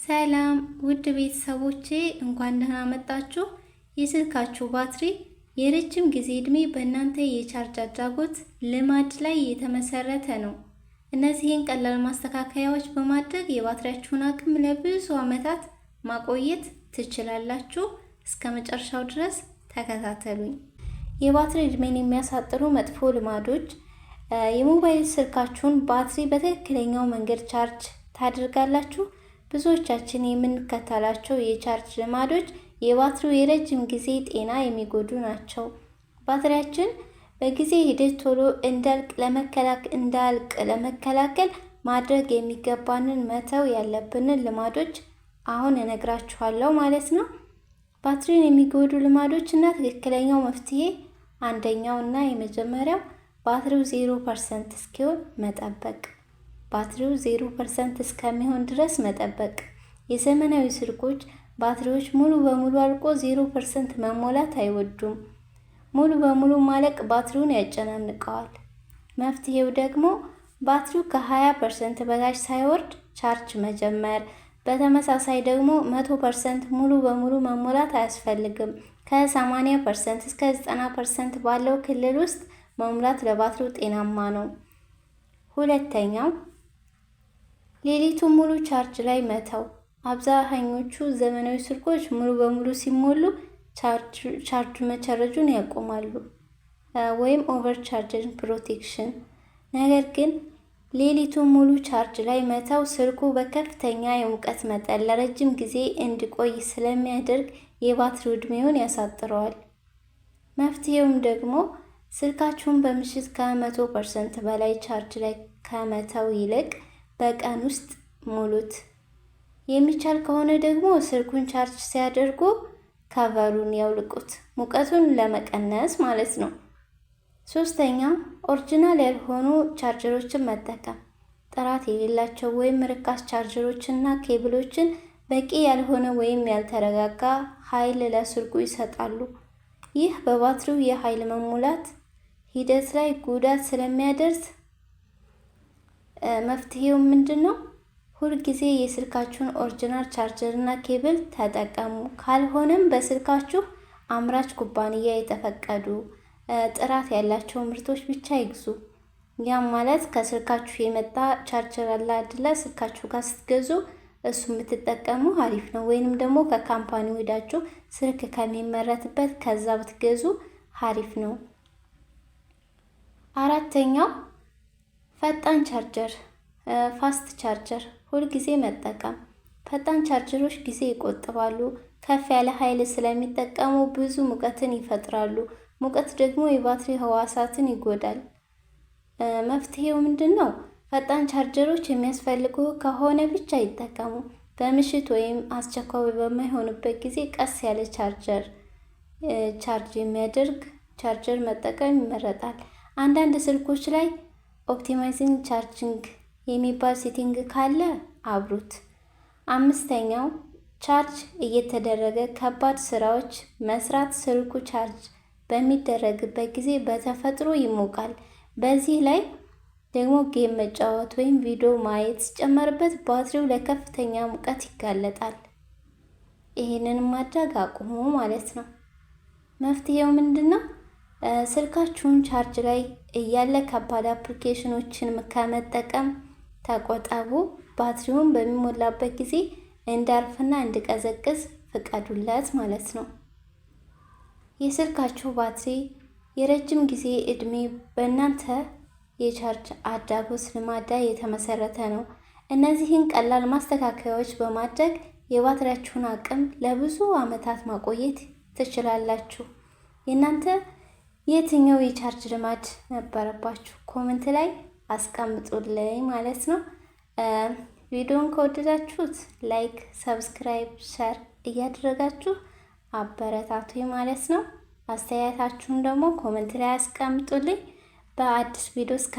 ሰላም ውድ ቤተሰቦቼ፣ እንኳን ደህና መጣችሁ። የስልካችሁ ባትሪ የረጅም ጊዜ ዕድሜ በእናንተ የቻርጅ አድራጎት ልማድ ላይ የተመሰረተ ነው። እነዚህን ቀላል ማስተካከያዎች በማድረግ የባትሪያችሁን አቅም ለብዙ ዓመታት ማቆየት ትችላላችሁ። እስከ መጨረሻው ድረስ ተከታተሉኝ። የባትሪ ዕድሜን የሚያሳጥሩ መጥፎ ልማዶች። የሞባይል ስልካችሁን ባትሪ በትክክለኛው መንገድ ቻርጅ ታደርጋላችሁ? ብዙዎቻችን የምንከተላቸው የቻርጅ ልማዶች የባትሪው የረጅም ጊዜ ጤና የሚጎዱ ናቸው። ባትሪያችን በጊዜ ሂደት ቶሎ እንዳያልቅ ለመከላከል ማድረግ የሚገባንን፣ መተው ያለብንን ልማዶች አሁን እነግራችኋለሁ ማለት ነው። ባትሪን የሚጎዱ ልማዶች እና ትክክለኛው መፍትሄ። አንደኛው እና የመጀመሪያው ባትሪው 0% እስኪሆን መጠበቅ። ባትሪው 0% እስከሚሆን ድረስ መጠበቅ። የዘመናዊ ስልኮች ባትሪዎች ሙሉ በሙሉ አልቆ 0% መሞላት አይወዱም። ሙሉ በሙሉ ማለቅ ባትሪውን ያጨናንቀዋል። መፍትሄው ደግሞ ባትሪው ከ20% በታች ሳይወርድ ቻርጅ መጀመር። በተመሳሳይ ደግሞ 100% ሙሉ በሙሉ መሞላት አያስፈልግም። ከ80% እስከ 90% ባለው ክልል ውስጥ መሙላት ለባትሪው ጤናማ ነው። ሁለተኛው ሌሊቱን ሙሉ ቻርጅ ላይ መተው። አብዛኞቹ ዘመናዊ ስልኮች ሙሉ በሙሉ ሲሞሉ ቻርጅ መቻረጁን ያቆማሉ ወይም overcharging protection። ነገር ግን ሌሊቱን ሙሉ ቻርጅ ላይ መተው ስልኩ በከፍተኛ የሙቀት መጠን ለረጅም ጊዜ እንዲቆይ ስለሚያደርግ የባትሪው ዕድሜውን ያሳጥረዋል። መፍትሄውም ደግሞ ስልካችሁን በምሽት ከ100% በላይ ቻርጅ ላይ ከመተው ይልቅ በቀን ውስጥ ሙሉት። የሚቻል ከሆነ ደግሞ ስልኩን ቻርጅ ሲያደርጉ cover ኡን ያውልቁት፣ ሙቀቱን ለመቀነስ ማለት ነው። ሶስተኛ፣ original ያልሆኑ ቻርጀሮችን መጠቀም። ጥራት የሌላቸው ወይም ርካሽ ቻርጀሮችና ኬብሎችን በቂ ያልሆነ ወይም ያልተረጋጋ ኃይል ለስልኩ ይሰጣሉ። ይህ በባትሪው የኃይል መሙላት ሂደት ላይ ጉዳት ስለሚያደርስ መፍትሄው ምንድን ነው? ሁልጊዜ የስልካችሁን original charger እና ኬብል ተጠቀሙ። ካልሆነም በስልካችሁ አምራች ኩባንያ የተፈቀዱ ጥራት ያላቸው ምርቶች ብቻ ይግዙ። ያም ማለት ከስልካችሁ የመጣ ቻርጀር አለ አይደለ? ስልካችሁ ጋር ስትገዙ እሱ የምትጠቀሙ አሪፍ ነው። ወይንም ደግሞ ከ company ሄዳችሁ ስልክ ከሚመረትበት ከዛ ብትገዙ አሪፍ ነው። አራተኛው ፈጣን charger፣ fast charger ሁልጊዜ መጠቀም። ፈጣን ቻርጀሮች ጊዜ ይቆጥባሉ። ከፍ ያለ ኃይል ስለሚጠቀሙ ብዙ ሙቀትን ይፈጥራሉ። ሙቀት ደግሞ የባትሪ ህዋሳትን ይጎዳል። መፍትሄው ምንድን ነው? ፈጣን ቻርጀሮች የሚያስፈልጉ ከሆነ ብቻ ይጠቀሙ። በምሽት ወይም አስቸኳይ በማይሆንበት ጊዜ ቀስ ያለ ቻርጀር ቻርጅ የሚያደርግ ቻርጀር መጠቀም ይመረጣል። አንዳንድ ስልኮች ላይ optimizing charging የሚባል setting ካለ አብሩት። አምስተኛው ቻርጅ እየተደረገ ከባድ ስራዎች መስራት። ስልኩ ቻርጅ በሚደረግበት ጊዜ በተፈጥሮ ይሞቃል። በዚህ ላይ ደግሞ game መጫወት ወይም ቪዲዮ ማየት ሲጨመርበት ባትሪው ለከፍተኛ ሙቀት ይጋለጣል። ይህንን ማድረግ አቁሙ ማለት ነው። መፍትሄው ምንድን ነው? ስልካችሁን ቻርጅ ላይ እያለ ከባድ application ኖችን ከመጠቀም ተቆጠቡ። ባትሪውን በሚሞላበት ጊዜ እንዲያርፍና እንዲቀዘቅዝ ፍቀዱለት ማለት ነው። የስልካችሁ ባትሪ የረጅም ጊዜ እድሜ በእናንተ የቻርጅ አድራጎት ልማድ ላይ የተመሰረተ ነው። እነዚህን ቀላል ማስተካከያዎች በማድረግ የባትሪያችሁን አቅም ለብዙ ዓመታት ማቆየት ትችላላችሁ። የእናንተ የትኛው የቻርጅ ልማድ ነበረባችሁ? Comment ላይ አስቀምጡልኝ ማለት ነው። ቪዲዮን ከወደዳችሁት like፣ subscribe፣ share እያደረጋችሁ አበረታቱኝ ማለት ነው። አስተያየታችሁን ደግሞ comment ላይ አስቀምጡልኝ። በአዲስ ቪዲዮ እስከ